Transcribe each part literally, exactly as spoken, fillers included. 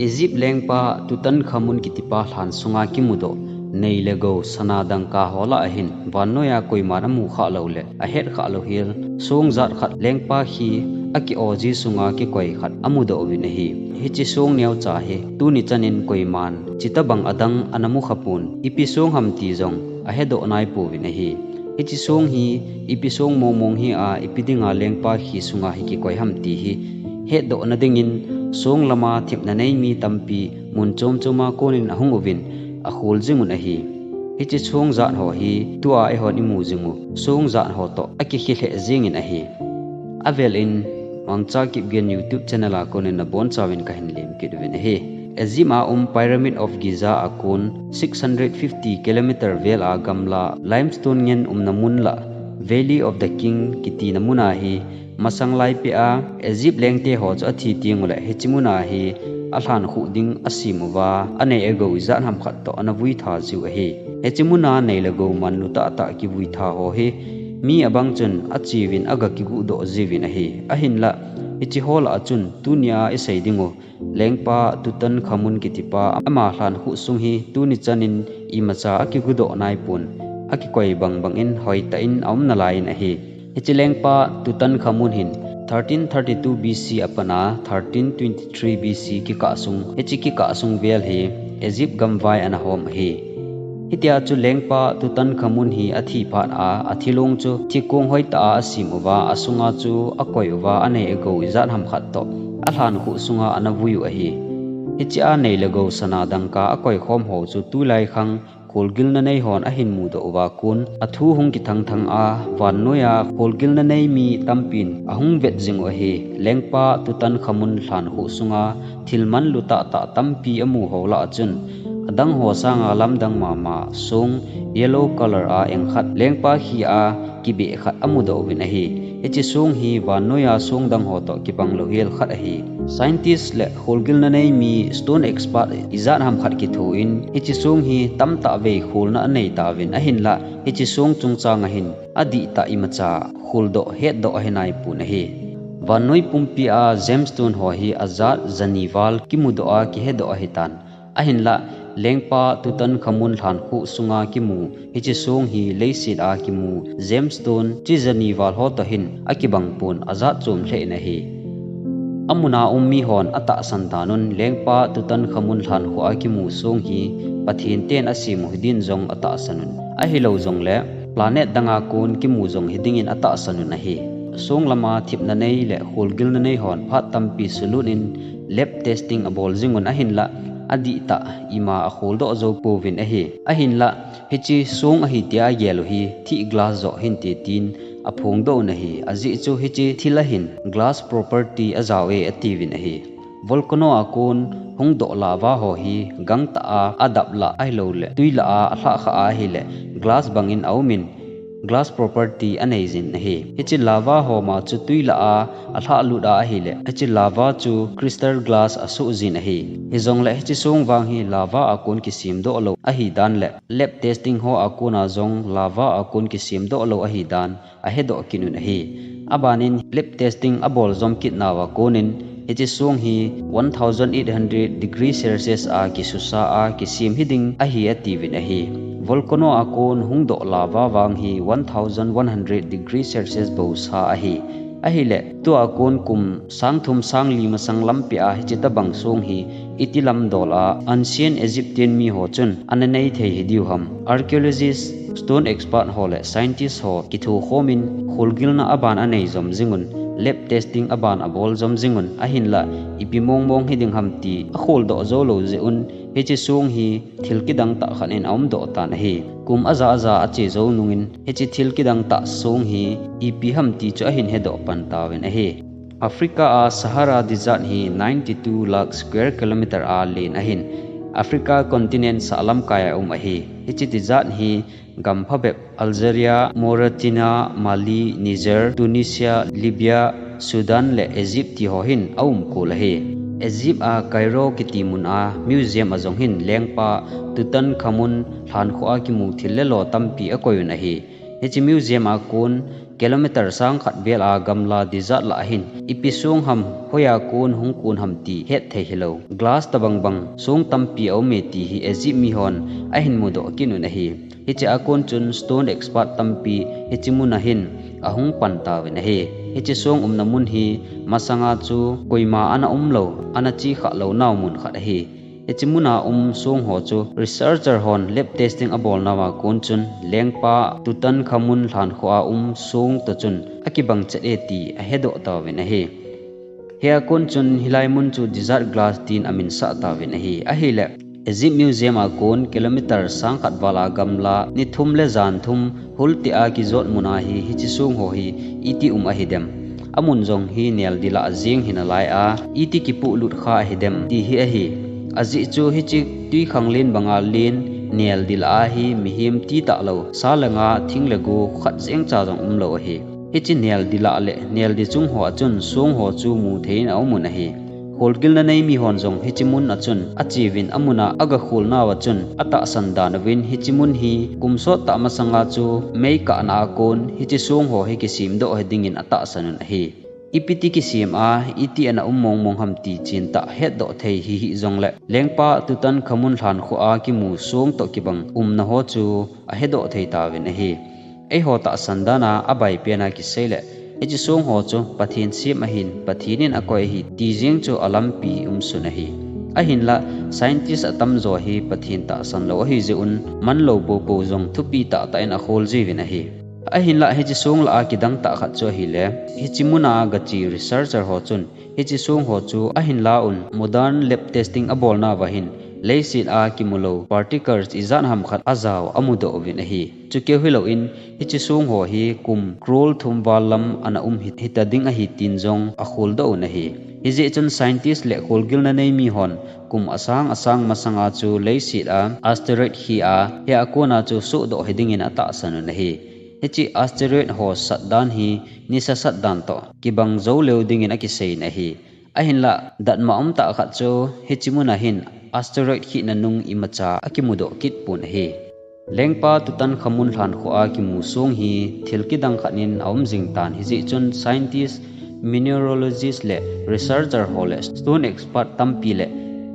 Egypt lengpa Tutankhamun kitipa lhan sunga kimudoh nei le gou sana dangka ho lah ahin vannoiya koiman amu khah lou le ahet khah lou hel song jat khat lengpa khi aki-o ji sunga kikoi khat amudoh uvin ahi. Hiche song neocha hi tuni chanin koiman chitobang adang ana mu khapon, ipi song ham ti jong ahedoh naipouvin ahi. Hiche song hi ipi song mongmong hi a, ipi dinga lengpa khi sunga hi kikoi ham ti hi hetdohna dingin song lama thepna nei mi tampi mun chom choma konin ahung uvin akhol jingun ahi. Hiche song jat ho hi tua eihon imu jingu song jat ho toh akikhe lheh jingin ahi. Avel in Mangcha Kipgen YouTube channel a konin nabonchauvin kahin lem kit uvin ahi. Egypt a um Pyramid of Giza a kon six hundred fifty kilometer vel a gamla limestone ngen umna mun lah Valley of the King kitina muna hi masang laipeh a Egypt lengte ho chu athi tenguleh hiche muna hi alhankhuh ding asem uva anei agou ijat ham khat toh ana vuitha jiu ahi. Hiche muna nei le gou manlu tahtah kivuitha ho hi mi abang chun acheuvin aga kiguhdoh jiuvin ahi. Ahinlah hiche ho lah a chun tunia isei dingu lengpa Tutankhamun kitipa ama lhankhuh sung hi tuni chanin imacha akiguhdoh naipon, akikoi bangbang in hoitah in aum nalaiyin ahi. Hiche lengpa Tutankhamun hin thirteen thirty-two B C a pat a thirteen twenty-three B C kikah sung, hiche kikah sung vel hi Egypt gamvai ana hom ahi. Hitia chu lengpa Tutankhamun hi athi phat a, athilong chu thikong hoitah a asem uva, asunga chu akoi uva, anei agou ijat ham khat toh alhankhuh sunga ana vui u ahi. Hichea nei le gou sana dangka akoikhom ho chu tulai khang kholgilna nei hon ahin mudoh uva kon athu hung kithangthang a, vannoiya kholgilna nei mi tampin ahung vet jing u ahi. Lengpa Tutankhamun lhankhuh sunga thil manlu tahtah tampi amu ho lah a chun adang ho sanga lamdang mama song yellow color a eng khat lengpa khi a kibeh khat amudoh uvin ahi. Hiche song hi vannoiya song dang ho toh kibang louhel khat ahi. Scientist le kholgilna nei mi stone expert ijat ham khat kithoin hiche song hi tamtah vei kholna anei tauvin, ahinlah hiche song chungchang a hin adihtah imacha kholdoh hetdoh ahi naipon ahi. Vannoi pumpia gemstone ho hi ajat jani val kimudoh a kihedoh ahitan. Ahinlah lengpa Tutankhamun lhankhuh sunga kimu hiche song hi leiset a kimu gemstone chi jani val ho toh hin akibang pon, ajat chom lheh in ahi. Amuna um mi hon atahsan tanun lengpa Tutankhamun lhankhuh a kimu song hi Pathen ten asem u hidin jong atahsan un, ahilou jongle planet danga kon kimu jong hidingin atahsan un ahi. Song lama thepna nei le kholgilna nei hon phat tampi sulut in lab testing abol jingun, ahinlah adihtah ima akholdoh jou pouvin ahi. Ahinlah hiche song ahi tia agel u hi thih glass joh hinte tin aphongdoh un ahi. Ajeh chu hiche thil a hin glass property ajao e atiuvin ahi. Volcano a kon hungdoh lava ho hi gangtah a adap lah ahilouleh twi lah a alhah khah a ahileh glass bangin aumin, glass property anei jin ahi. Hiche lava homa chu twi lah a alhah lut a ahileh hiche lava chu crystal glass asoh jin ahi. Hijongleh hiche song vang hi lava a kon kisemdoh lou ahidan leh lab testing ho a kona jong lava a kon kisemdoh lou ahidan ahedoh kit un ahi. Abanin lab testing abol jom kit nauva konin hiche song hi one thousand eight hundred degree Celsius a kisusa a kisem hiding ahi atiuvin ahi. Volcano a kon hungdoh lava vang hi one thousand one hundred degree Celsius bou sa ahi. Ahileh tua kon kum sang thum sang li masang lampeh a hiche tobang song hi iti lam dol a Ancient Egyptian mi ho chun ana nei thei hidiu ham? Archaeologist, stone expert ho le scientist ho kithokhomin kholgilna aban anei jom jingun, lab testing aban abol jom jingun, ahinlah ipi mongmong hiding ham ti akholdoh joulou jeh un hiche song hi thil kidang tah khat in aumdoh tan ahi. Kum aja aja ache jou nungin hiche thil kidang tah song hi ipi ham ti chu ahin hedoh pan tauvin ahi. Africa a Sahara Desert hi ninety-two lakh square kilometer a len ahin, Africa continent sahlamkai a um ahi. Hiche desert hi gam phabep Algeria, Mauritania, Mali, Niger, Tunisia, Libya, Sudan le Egypt ti ho hin aumkol ahi. Egypt a Cairo kiti mun a museum a jong hin lengpa Tutankhamun lhankhuh a kimu thil le lo tampi akoi un ahi. Hiche museum a kon kilometer sang khat vel a gamla desert lah a hin ipi song ham, hoiya kon hung kon ham ti hetthei hilou. Glass tabang bang song tampi aume ti hi Egypt mihon ahin mudoh kit un ahi. Hiche a kon chun stone expert tampi hiche mun a hin ahung pan tauvin ahi. Hiche song umna mun hi masanga chu koima ana umlou, ana chihkhah lou nau mun khat ahi. Hiche muna um song ho chu researcher hon lab testing abolnauva kon chun lengpa Tutankhamun lhankhuh a um song toh chun akibang chet e ti ahedoh tauvin ahi. Hia kon chun hilai mun chu desert glass tin amin sah tauvin ahi. Ahile Egypt Museum a kon kilometer sang khat val a gamla ni thum le jan thum hul tia kijot mun a hi hiche song ho hi iti um ahidem? Amun jong hi nel dila jeng hinalai a, iti kipuh lut kha ahidem ti hi ahi. Ajeh chu hiche twikhanglen banga len nel dila hi mihem ti talou, sa le nga, thing le go khat jeng cha jong umlou ahi. Hiche nel dila le nel di chung ho a chun song ho chu mu thei in aumun ahi. Kholgilna nei mihon jong hiche mun a chun acheuvin amun a agakhol nauva chun atahsan dan uvin hiche mun hi kum sot tah masanga chu meikahna a kon hiche song ho hi kisemdoh hi dingin atahsan un ahi. Ipi ti kisem a, iti ana um mong mong ham ti chentah hetdoh thei hihih jongle lengpa Tutankhamun lhankhuh a kimu song toh kibang umna ho chu ahedoh thei tauvin ahi. Eiho tahsan dan a abaipen a kiseile hiche song ho chu Pathen sem ahin, Pathen in akoi ahi ti jeng chu alampi umsun ahi. Ahinla scientist atamjo hi Pathen tahsan lou ahijeh un manlou poupou jong thupi tahtah in akhol jiuvin ahi. Ahinla hiche song lah a kidang tah khat chu ahile, hiche muna gache researcher ho chun hiche song ho chu ahin la un modern lab testing abolnauva hin leiset a kimulou particles ijat ham khat ajao amudoh uvin ahi. Chukeu hilouvin hiche song ho hi kum crore thum val lam ana um hi, hita ding ahi tin jong akholdoh un ahi. Hijeh chun scientist le kholgilna nei mihon kum asang asang masanga chu leiset a asteroid khih a, hia kona chu sohdoh hi dingin atahsan un ahi. Hiche asteroid ho satdan hi nisa satdan toh kibang jou leu dingin akiseiyin ahi. Ahinla datmo umtah khat chu hiche muna hin asteroid khihna nung imacha akimudoh kit pon ahi. Lengpa Tutankhamun lhankhuh a kimu song hi thil kidang khat in aum jing tan, hijeh chun scientist, mineralogist le researcher ho le stone expert tampi le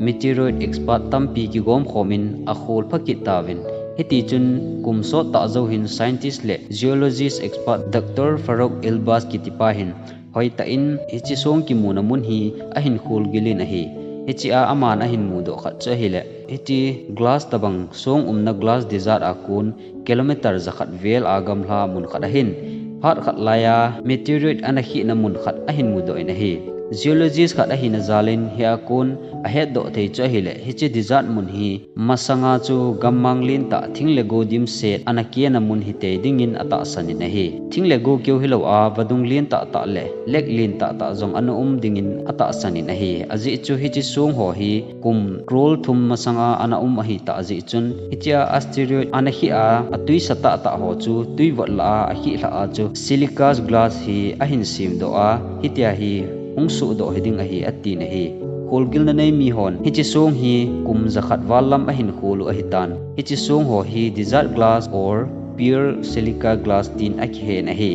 meteorite expert tampi kigomkhom in akholpha kit tauvin. Hitichun kum sot tah jou hin scientist le geologist expert Doctor Farouk Elbaz kitipa hin hoitah in hiche song kimuna mun hi ahin kholgil in ahi. Hiche a aman ahin mudoh khat chu ahile, hiche glass tabang song umna glass desert a kon kilometer jakhat vel a gamla mun khat ahin, phat khat laiya meteorite ana khihna mun khat ahin mudoh in ahi. Geologist khat ahina jal in hia kon ahetdoh thei chu ahile, hiche desert mun hi masanga chu gammang lentah thing le go dimset ana kena mun hitei dingin atahsan in ahi. Thing le go keu hilou a vadung lentah tah le lake lentah tah jong ana um dingin atahsan in ahi. Ajeh chu hiche song ho hi kum crore thum masanga ana um ahitah jeh chun, hichea asteroid ana khih a, atwisa tahtah ho chu twi vot lah a akhih lhah a chu silica glass hi ahin semdoh a, hitia hi hung sohdoh hi ding ahi atin ahi. Kholgilna nei mihon hiche song hi kum jakhat val lam ahin khol u ahitan. Hiche song ho hi desert glass or pure silica glass tin akihen ahi.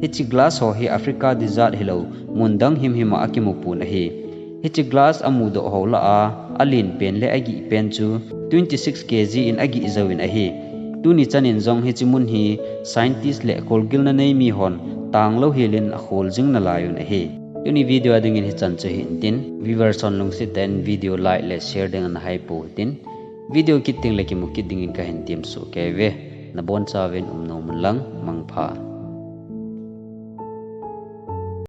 Hiche glass ho hi Africa desert hilou, mun dang himhim a akimu pon ahi. Hiche glass amudoh ho lah a, alen pen le agih pen chu twenty six K G in agih jouvin ahi. Tuni chan in jong hiche mun hi scientist le kholgilna nei mihon tanglou hel in akhol jing nalaiyun ahi. Tuni video a dingin hichan chu hitin, viewers hon lungset tah in video like le share ding ana haipou hitin, video kit tengle kimu kit dingin kahin temsoh keive. Nabonchauvin umnom unlang, mangpha.